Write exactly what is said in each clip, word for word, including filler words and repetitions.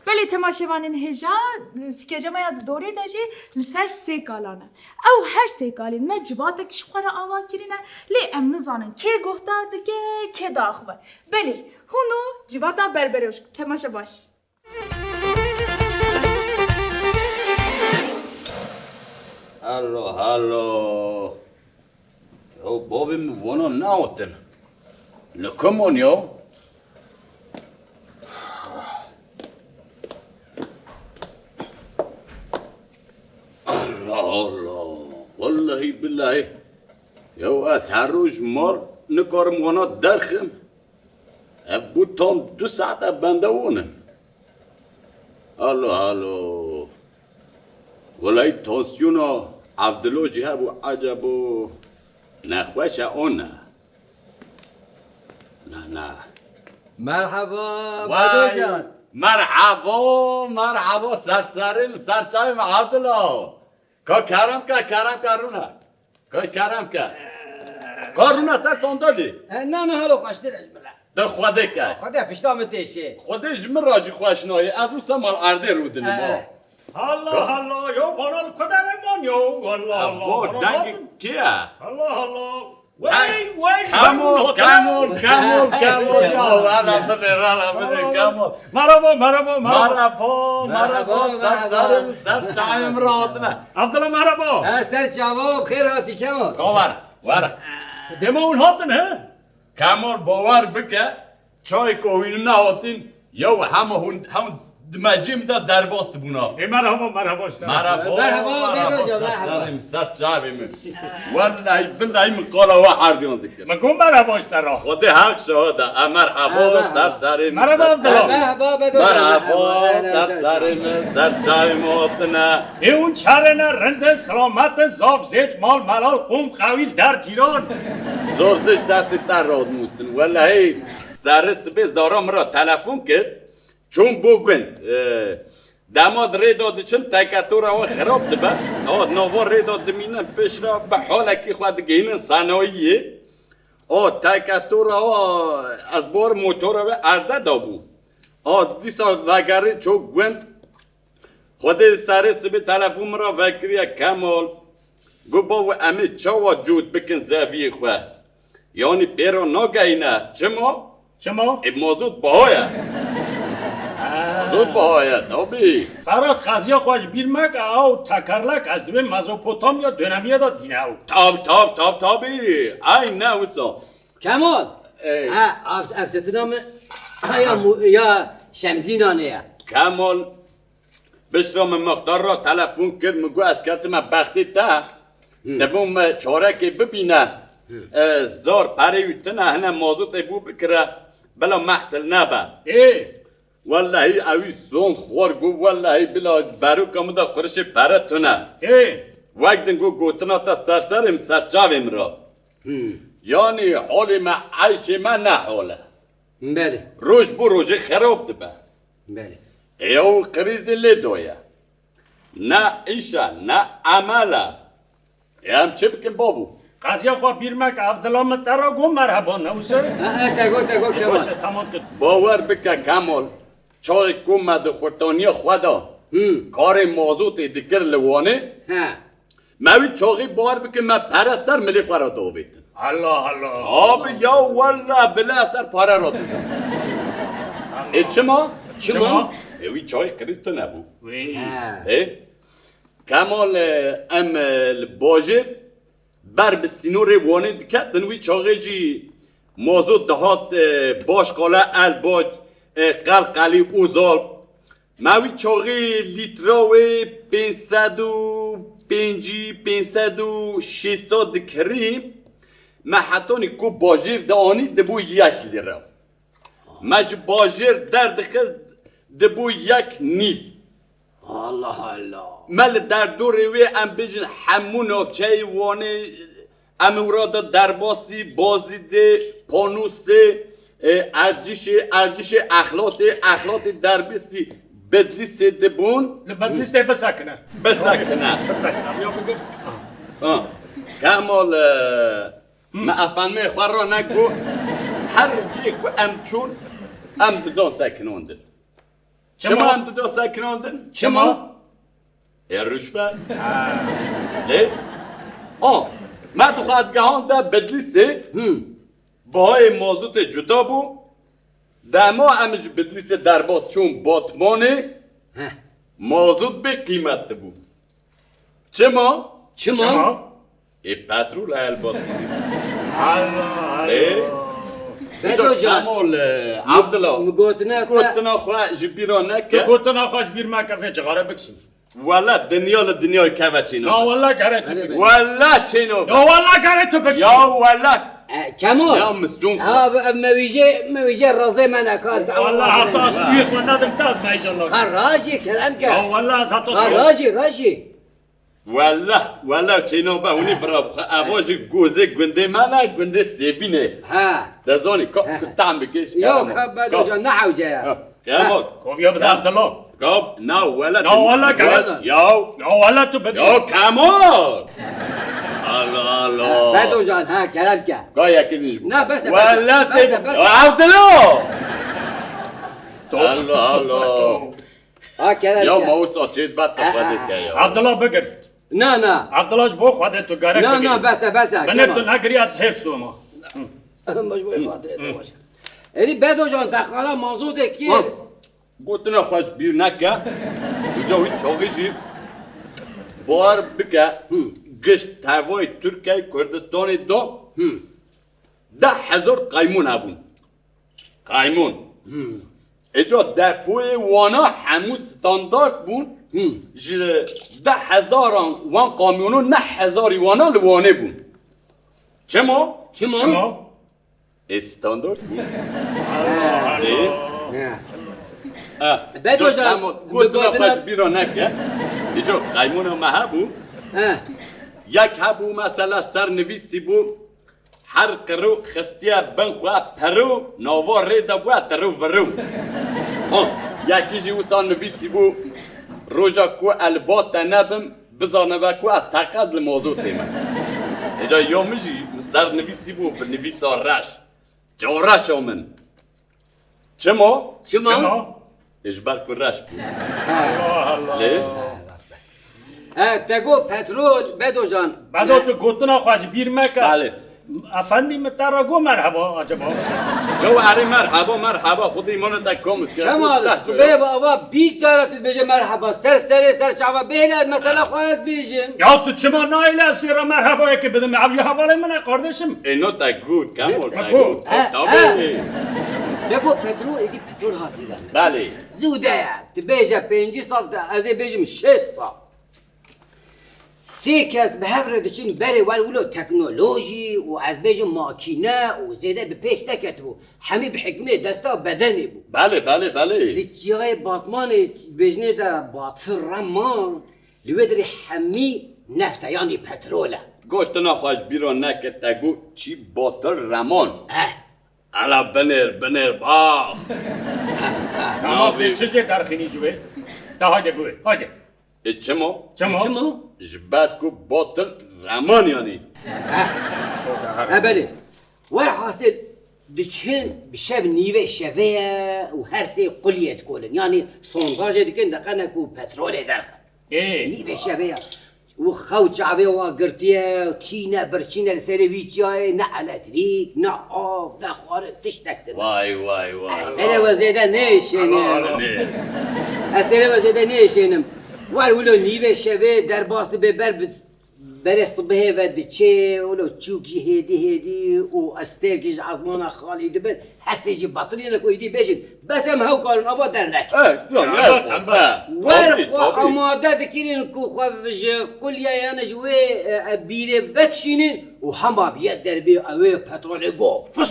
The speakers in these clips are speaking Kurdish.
Belê temaşevanên hêja, skeca me ya di dorê de jî li ser sê kalan e. Ew her sê kalên me civatek ji xwe re ava kirine, lê em nizanin kê guhdar dike, kê diaxive. Belê, hûn û civata Berberojk. Temaşe baş. Hello, hello. Ew bavê min vana nehatin. Li ku man ya? Allah Allah. Wellehî billehî. Ew ez her roj mar nikarim wana derxim. Ev bû tam du saet ev bende wan in. Alo, alo. Welay tansiyona Evdilo jî hebû, ecebo nexweş e, o ne? Na, na. Merhaba, Vay, Bedocan. Merhaba, merhaba, serserim, serçayım Evdilo. Ka kerem ke, kerem ke rûne. Ka kerem ke. Ka rûne ser sandalî. E, na, na, halo xweştir ez bile. De Xwedê ke. Xwedê pişta min têşê. Xwedê ji min re jî xweş nayê. Ez wisa mal erdê rûdinim, e, ha. Hala, hala, yo, vana li ku derê man, yo, Allah, Allah, vana dengê kê ye? Allah, Allah. Wey, wey, Kemol, wey, Kemol, Kemol, Kemol, ya, rana bide, rana bide, Kemol. Merhaba, merhaba, merhaba. Merhaba, merhaba, merhaba. Ser çayê min re hatine. Evdilo, merhaba. Ha, ser çava, bi xêr hatî, Kemol. Ka were, were. Dema hûn hatin, he? Kemol, bawer bike, çayê ku hûn nehatin, yew hema hûn, hûn di meciyê min de derbas dibûna. Ê, merhaba, merhaba, işte. Merhaba, merhaba, merhaba, Bedocan, ser merhaba. Serê min, ser çavê min. Wellahî, billahî min qala we herdiyan dikir. Min got merhaba ji te re. Xwedê heq şahid e. E, merhaba, e, merhaba. Ser serê min, merhaba, ser Evdilo. Çavê min. Merhaba, Bedo. Merhaba, merhaba, ser serê min, ser çavê min hatine. Ê hûn çare ne, rind in, selamet in, zaf zêç, mal, melal, qom, qewîl, der, cîran. Zor zêç destê te radimûsin. Wellahî, serê sibê zara min re telefon kir. Çûm bo gund. E, dema di rê de diçim, teketora wan xirab dibe. Ew nava rê de dimînin, piştre bi halekî xwe digihînin senayiyê. O teketora wa ez bor motora wê erze dabû. O dîsa vegerî çû gund. Xwedê serê sibê telefon min re vekiriye Kemal. Got, bavo, em ê çawa cût bikin zeviyê xwe? Yanî pê re nageyîne. Çima? Çima? Ê, mazot biha ye. Ha. Mazot biha ye, tabî. Ferhat, qeziya xwe ji bîr meke, ew tekerlek ez dibêm Mezopotamya dönemiyê de dîne ew. Tab, tab, tab, tabî. Eyne wisa. Kemal. Ey. Ha, ev, ev tetina min. Ha, ya mu-, ya Şemzînanê ye. Kemal. Piştre min mixtar re telefon kir, min got, ez ketime bextê te. Hı. Dibû min çarekê bibîne. Hı. E, zor perê wî tune, hine mazotê bû bikire, bila mehtil nebe. Ê. Wellahî ewî son xwar got, wellahî bila beroka min de qurişê pere tune. Ê. Wek din got, gotina te ser serê min, ser çavê min re. Hı. Yanî holê me, eyşê me ne hol e. Belê. Roj bo rojê xerab dibe. Belê. Ê, ew krîzê lê daye. Ne îş e, ne emel e. Ê, em çi bikin bavo? Qeziya xwe bîr meke, ev dila min te re got merheba, ne wisa? E, e, te got, te got, Kemal. Baş e, tamam kir. Bawer bike Kemal, çaxê ku me di xurtaniya xwe de, hı, karê mazotê dikir li Wanê, he. Me wî çaxî bar bikin, me pere ser milê xwe re diavêtin. Allah Allah. Abi ya wella bile ser pare re dizim. Ê çima? Çima? Çima? Ê wî çaxî krîz tune bû. Wî. He. Ê? Kemal, e, em, e, li bajêr ber bi sînorê Wanê diketin, wî çaxê jî mazot dihat, e, Başkale, Elbac, e, Qelqelî, Ozal. Me wî çaxê lîtra wê pênc sed û pêncî, pênc sed û şêst dikirî, me hetanî ku bajêr dianî dibû yek lîra. Me ji bajêr derdixist dibû yek nîv. Allah Allah. Me li derdorê wê em bêjin hemû navçeyê Wanê, em ê wira de derbasî, bazîdê, panûsê, e, ercişê, ercişê exlatê, exlatê derbasî, bedlîsê dibûn. Li bedlîsê bisekine. Bisekine. Bisekine. Ya bigir. Ha. Kemal, e, me efendimê xwe re ne ku her cihê ku em çûn, em didon sekinandin. Çima? Çima em dida sekinandin? Çima? Ê ruşvet. Lê? A, me dixwazgehanda Bedlîsê bihayê mazotê cuda bû. Dema em ji Bedlîsê derbas çûn Batmanê, Heh. mazot bê qîmet dibû. Çima? Çima? Çima? Ê petrol e helbet. Allah Allah. Ê? Bedo can. Kemal, e, Abdullah. Min gotina te. Gotina xwe ji bîra neke. Tu gotina xwe ji bîr meke vê cixare bikişîn. Wele dinya li dinyayê keve çêno. Ya wele kere tu bikişîn. Wele çêno. Ya wele kere tu bikişîn. Ya wele. E, Kemal. Ya misun xwe. Ha, ev mewîje, mewîje razê me neka. Wele heta ez tu xwe nedim te ez meyjan nakim. Ha, rajî kerem ke. Ya wele ez heta. Ha, rajî, rajî. Wele, wele çênabe hûnî vira bixe. Eva ji gozê gundê me ne, gundê Sêvînê. Ha. Dezanî, ka, Ha. ku tam bikêş, Yo, kerema. ka Bedo Ka. can, ne hewce ya. Ha, kerema. Ha. Koviya bide Abdullah. Ka, na, wele Na, tu wele, kerem. Wele. Ya. Ya, wele tu bide. Ya, Kemal. Allah, Allah. Bedo can, ha, kerem ke. Ka yekî din ji bo. Na, bes e, Wele bes e, te. bes e, bes e. Ya, Abdullah. Top, Allah, top, Allah. top. Ha, kerem Ya ke. mawsa çêt bat Ha, ha, ha. tefadeke ya. Abdullah bigir. Na, na. Abdullah ji bo Xwedê tu gerek Na, bigir. na, bes e, bes e, Binê Kemal. tu negirî ez hêrs doma. Baş bo Xwedê tu baş. Êdî Bedo can, te xala mazotê kî? Ha, gotina xwe ji bîr neke. Îca wî çaxî jî bar bike. Hı. Gişt tevayê Tirkiyeyê Kurdistanê da. Hı. Deh hezar qaymûn hebûn. Qaymûn. Hmm. Îca depoyê wana hemû standart bûn. Hmm. Ji deh hezaran wan kamyono neh hezarî wana li Wanê bûn. Çima? Çima? Çima? Ê standart bûn. Allah Ê? Allah. Ya. Eh, Bedo can, Kemal, gotina gotina xwe ji bîra neke. Îca qaymûna me hebû. Eh. Yek hebû mesela ser nivîsî bû. Her qirû xistiye bin xwe perû, nava rê de bûye tirû virû. Ha, yekî jî wisa nivîsî bû, roja ku ez li ba te nebim, bizanibe ku ez teqez li mazotê me. Îca ya min jî min ser nivîsî bû bi nivîsa reş. Ca reşa min. Çima? Çima? Çima? Ê, ji ber ku reş bû. Allah Allah. Lê? E, te got petrol, Bedo can. Bedo tu gotina xwe ji bîr meke. Belê. Efendî min te re got merheba acaba? Ya erê merheba, merheba, xwedî îmana te kom dike. Kemal, Te tu bê ava bîst cara tu dibêje merheba. Ser serê, ser çava bêhne, mesela xwe ez bêjim. Ya tu çima nayêle ez şêra merhebayekê bidim? Ev ji hevalê min e, kardeşim. Ê, no te got, Kemal, te Te got. got. He, Tabii. he. Te got petrol, êdî petrol hat bîra. Belê. Zû de ye. Tu bêje pêncî sal de, ez ê bêjim şêst sal. Sê kes bi hev re diçin berê wer wilo teknolojî û ez bêjim makîne û zêde bi pêş neketibû. Hemî bi hikmê desta bedenê bû. Belê, belê, belê. Li çiyayê Batmanê bêjinê de Batir Reman, li wê derê hemî neft e, yanî petrol e. Gotina xwe ji bîra neke te got çî Batir Reman. Eh. Ela binêr, binêr, bax. Tamam, Navê- tu çi jê derxînî ji wê? De haydi biwê, haydi. E, çima? Çima? Çima? Ji ber ku Batir Reman yanî. E, belê. Werhasil diçin bi şev nîvê şevê ye û her sê quliyê dikolin. Yanî sondajê dikin, diqene ku petrolê derxin. Ê. Nîvê şevê ye. Û xew çavê wa girtiye, tîne birçîne li serê wî çiyayê, ne elektrîk, ne av, ne xwarin, tiştek tune. Vay, vay, vay, Eserê vay. we zêde nêşêne. Helal, helal. Nê. Eserê we zêde nêşênim. Wer wilo nîvê şevê derbas dibe ber bi, berê sibihê ve diçê, wilo çûk jî hêdî hêdî û estêrkî ji ezmana xalî dibin. Hesê jî batilî ne ku êdî bêjin, bes em hew karin ava dernek. E, ya, Elbet, ya, elbet. e, Wer tabii, xwe tabii. amade dikirin ku xwe ji qulya yan ji wê, e, e, bîrê vekişînin û hema bi yek derbê ew ê petrolê go fiş.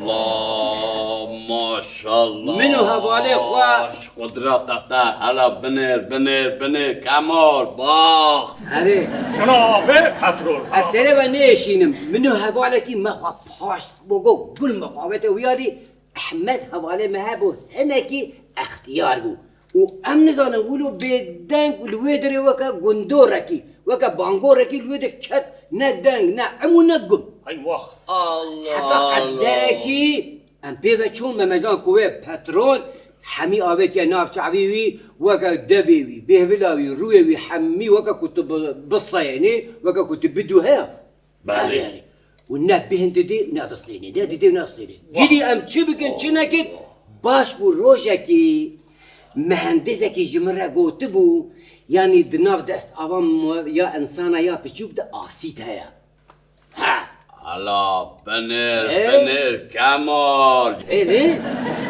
Maşallah, maşallah. Min û hevalê xwe Qudreta te, hela binêr, binêr, binêr, Kemal, bax. Erê. Şuna avê petrol. Ez serê we nêşînim. Min û hevalekî me xwe paşt bo go gul mixabete wiyarî Ehmed hevalê me hebû hinekî extiyar bû. Û em nizanin wilo bêdeng û li wê derê weke gundorekî, weke bangorekî li wê de ket ne deng, ne em û ne gum. Ay wah. Allah Heta Allah. qedekî Em pê ve çûn, me mezan ku wê petrol hemî avêtiye nav çavê wî, weke devê wî, bêhvila wî, rûyê wî hemî weke ku tu bi-, biseyênî, weke ku tu bidû heye. Belê. Erê, erê. Û ne bêhn didê, ne distênê, ne didê û ne distênê. Gidî em çi bikin, çi nekin, baş bû rojekî mehendisekî ji min re gotibû, yanî di nav destava me ya insana ya piçûk de asîd heye. Ha. Ala binêr, Ê? Binêr, Kemal. Ê, ne?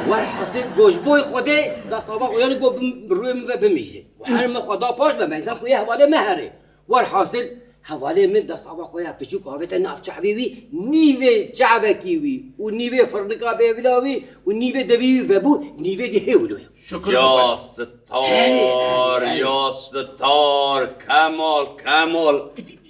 Werhasil, go ji bo Xwedê destava xwe, yanî go bim-, rûyê min ve bimîze. Û her min xwe da paş, me meyzan ku yê hevalê me herê. Werhasil, hevalê min destava xwe ya piçûk avête nav çavê wî, nîvê çavekî wî û nîvê firnika bêvila wî û nîvê devî wî vebû, nîvê dî hê wilo ye. Şükür Ya be. Sitar, Erê, erê. Ya sitar, Kemal, Kemal.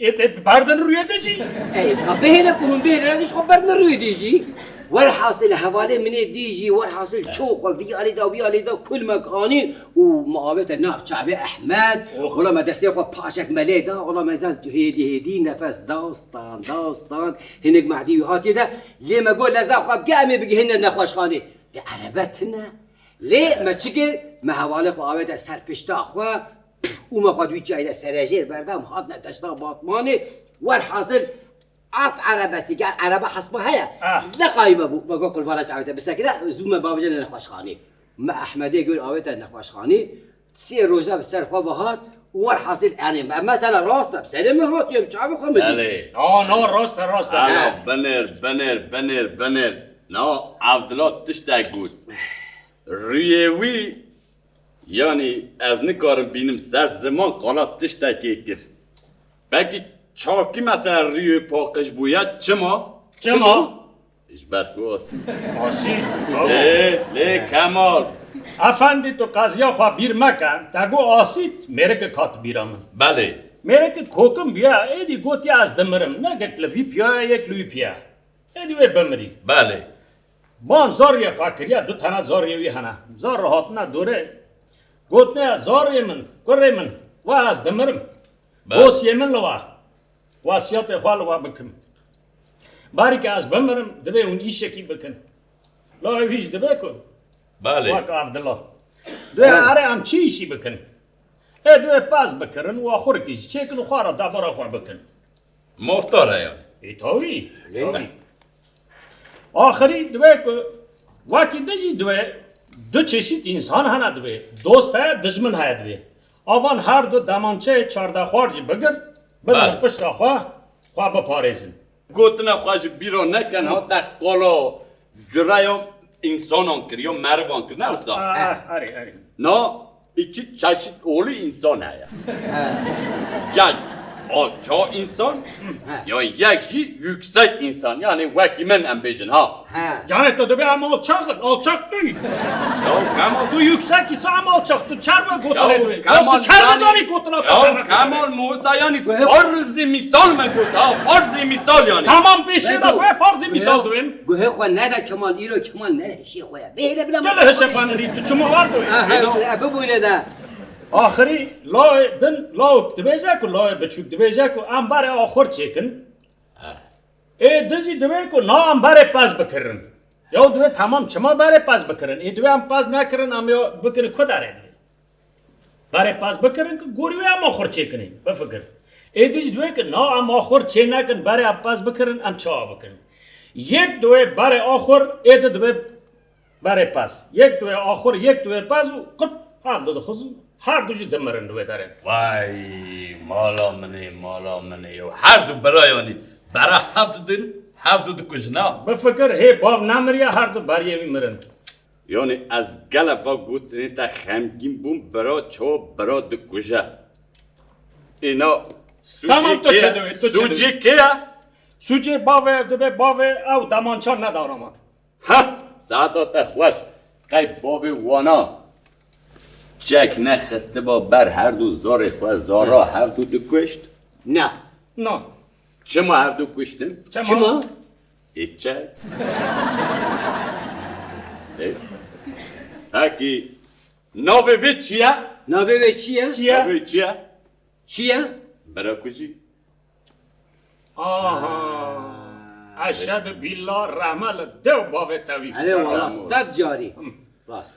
E, e, berdin rûyê te jî? Ey, ka bihêle ku hûn bihêle, ez ji xwe berdin rûyê dê jî. Werhasil hevalê min ê dî jî, werhasil çû xwe vî alî da, wî alî da, kulmek anî û me avête nav çavê Ehmed. Ox. Wela me destê xwe paşek me lê da, wela me zan hêdî hêdî nefes da stan, da stan. Hinek mehdî wî hatiye de, lê me got leza xwe bike, em ê bigihîne nexweşxanê. De erebe tune. Lê me çi kir? Me hevalê xwe avête ser pişta xwe û me xwe di wî çiyayê de serejêr berda, em hatine deşta Batmanê. Werhasil, at erebesî, gel erebe hespa heye. Ah. Neqayî me bû. Me got qurbana çavê te bisekine, zû me bavêje nexweşxanê. Me Ehmedê gor avête nexweşxanê. Sê roja bi ser xwe ve hat û werhasil, yanî me mesela rast e, bi serê min hat, yê bi çavê xwe min dît. Belê. Na, na, rast e, rast e. Ana, binêr, binêr, binêr, binêr. Na, Evdila tiştek got. Rûyê wî, yanî ez nikarim bînim ser ziman qala tiştekê kir. Belkî çakî mesela rûyê paqij bûye, çima? Çima? Ji ber ku asî. Asî? Lê, lê Kemal. Efendî, tu qeziya xwe bîr meke, te got asîd, mêrikek hat bîra min. Belê. Mêrikek kokim bûye, êdî gotiye ez dimirim, ne yek li vî piya ye, yek li wî piya. Êdî wê bimirî. Belê. Van zariyê xwe kiriye, du tane zariyê wî hene. Zarî hatine dorê. Gotine, zariyê min, kurê min, we ez dimirim. Belê. Dosiyê min li we. Wesiyetê xwe li we bikim. Barî ke ez bimirim, divê hûn îşekî bikin. La ew hîç dibe ku. Belê. Wek Evdila. Divê Belê. Erê em çi îşî bikin? Ê divê pez bikirin û axurikî jî çêkin û xwe re debara xwe bikin. Mafdar e yani. Ê, tawî, Lê tawî. Axirî divê ku wekî din jî divê du çeşît însan hene divê. Dost heye, dijmin heye divê. Avan her du demançeyê çardexwar jî bigir, bidin Bel. Pişta xwe, xwe biparêzin. Gotina xwe ji bîra nekin, hate qolo cureya însanan kir, ya merivan kir, ne wisa? Ah, ah, erê, erê. Na, iki çeşit oğlu insan heye. He. Yek alçak insan, He. Ya yek jî yüksek insan. Yani wekî min em bêjin ha. He. Yani tu dibê em alçak in, alçak değil. Ya Kemal. Tu yüksek ise em alçak, tu çerme Ya gotinê dibê. Ya Kemal tu çerme yani, zanî gotina ya Kemal. Kemal Musa yani Guhe- farzî misal me got ha, farzî misal yani. Tamam, pêşê de Bedo. Guhe farzî misal Guhe- dibêm. Guhe xwe nede Kemal, îro Kemal ne hişê xwe ye. Bêhêle bila Gel hişe panirî, tu çima war dibê? Aha, e, bibûne de. Axirî lawê din, lawik dibêje ku, lawê biçûk dibêje ku em berê axur çêkin. Ê din jî divê ku na em berê pez bikirin. Yaw divê temam çima berê pez bikirin? Ê divê em pez nekirin, em ya bikirin ku derê divê? Berê pez bikirin ku gorî wê em axur çêkinê. Bifikir. Ê din jî divê ku na em axur çê nekin, berê em pez bikirin, em çawa bikin? Yek divê berê axur, ê di divê Berê pez. Yek divê axur, yek divê pez û qut her du dixwizin, her du jî dimirin li wê derê. Vay, mala min ê, mala min ê. Ew her du bira yanî bera hev du din, hev du dikujin ha. Bifikir, hê bav nemiriye, her du beriyê wî mirin. Yanî ez gelek va gotinê te xemgîn bûm, bira çawa bira dikuje. Îna sûcê Tamam, tu kê çi ye? Divê, tu çi Sûcê divê? Kê ye? Sûcê bavê, divê bavê ew demança nedara me. Ha, saeta te xweş. Qey bavê wana çek nexistiba ber her du zarê xwe, zara hev du dikuşt? Na. Na. Çima hev du kuştin? Çima? Çima? Ê çek. Ê. Pekî navê vê çi ye? Navê wê çi ye? Çi ye? Navê çi ye? Çi ye? Birakujî. Aha. Eşhedü billah, rehme li dev bavê tevî. Erê wala sed carî. Rast.